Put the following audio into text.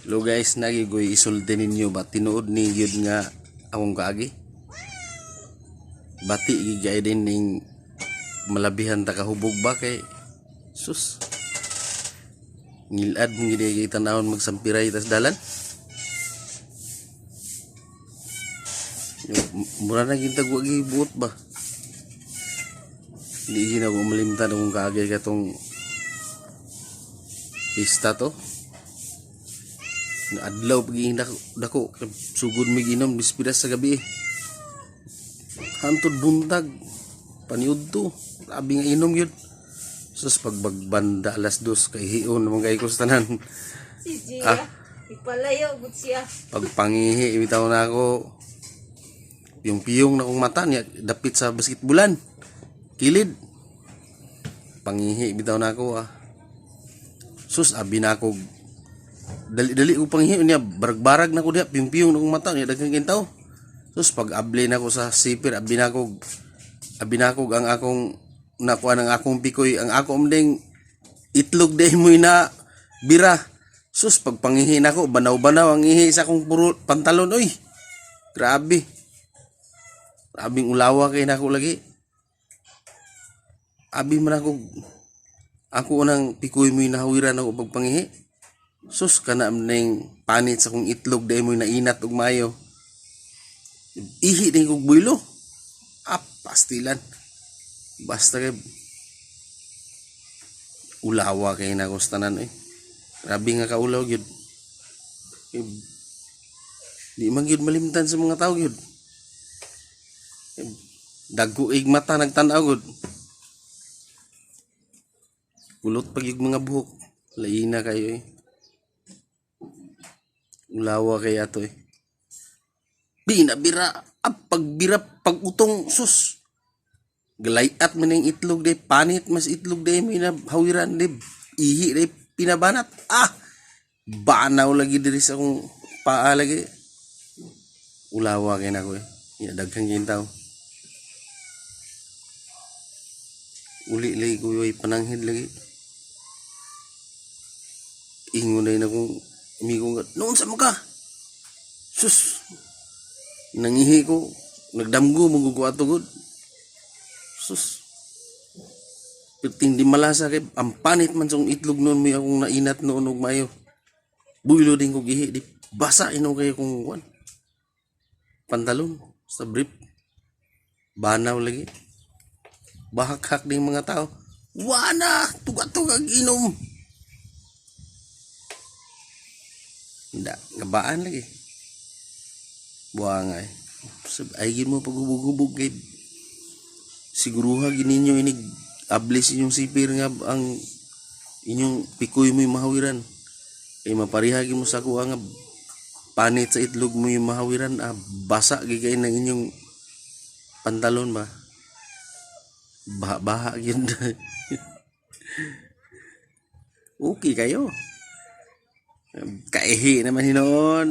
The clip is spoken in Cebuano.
Hello guys, nagigoy isulti ninyo ba tinuod ni gyud nga akong kaagi? Bati gigay din ning malabihan ta kahubog ba kay sus. Ngilad mong gid kay tanawon magsampiray tas dalan. Mura na gintag wa gibuot ba. Di gid ako malimtan akong kaagi katong pista to. Adlaw pag dako, dako sugod mig inom bispiras sa gabi. Hantod buntag paniud to. Grabe nga inom yun. Sus, pagbagbanda alas 2 kay hion naman kay ko sa tanan. Si Gia. Ipalayo gud siya. Pagpangihi bitaw na ako. Yung piyong na kong mata niya dapit sa basketbulan. Kilid. Pangihi bitaw na ako ah. Sus, abi na ako dali-dali ko panghihi niya, barag-barag na ko diha, piyong-piyong na kong mata niya, daghang kintaw. Sus, pag abli na ko sa sipir, abi na ko ang akong nakuha ng akong pikoy, ang ako ding itlog day mo na bira. Sus, pag pangihi na ko, banaw-banaw ang ihi sa akong puro pantalon, oy. Grabe. Grabing ulawa kay nako lagi. Abi man ako, ako nang pikoy mo nahawiran ako pagpangihi. Sus, kana ning panit sa kong itlog dahil mo'y nainat og maayo. Ihi din kog builo. Ah, pastilan. Basta kay ulawa kay na ko sa tanan eh. Grabe nga kaulaw gyud. Eh, di man gyud malimtan sa mga tao gyud. Eh, dagko ig mata nagtan-aw gyud. Kulot pag yung mga buhok. Laina kayo eh. Ulawa kay ato eh. Di na bira. Ah, pagbira, pag utong, sus. Galayat man yung itlog de. Panit mas itlog de. May hawiran de. Ihi de. Pinabanat. Ah! Banaw lagi diri sa akong paa lagi. Ulawa kay na ko eh. Daghang kintaw. Uli lagi ko yung pananghid lagi. Ingon na akong amigo nga, noon sa ka? Sus! Nangihi ko, nagdamgo, maguguha tugod. Sus! Perting di malasa kay, ang panit man sa akong itlog noon, may akong nainat noon og mayo. Builo din ko gihi, di basa ino kayo kung kuan. Pantalon, sa brief. Banaw lagi. Bahakhak din mga tao. Wana! Tuga-tugag inom! Hindi, gabaan lagi. Buha nga eh. Ay mo paghubog-hubog kay siguruha gininyo inig ablis inyong sipir nga ang inyong pikoy mo yung mahawiran. Kay mapariha mo sa kuha nga panit sa itlog mo yung mahawiran, ah, basa gigay ng inyong pantalon ba. Baha-baha yun. Okay kayo. Kaihi naman hinoon.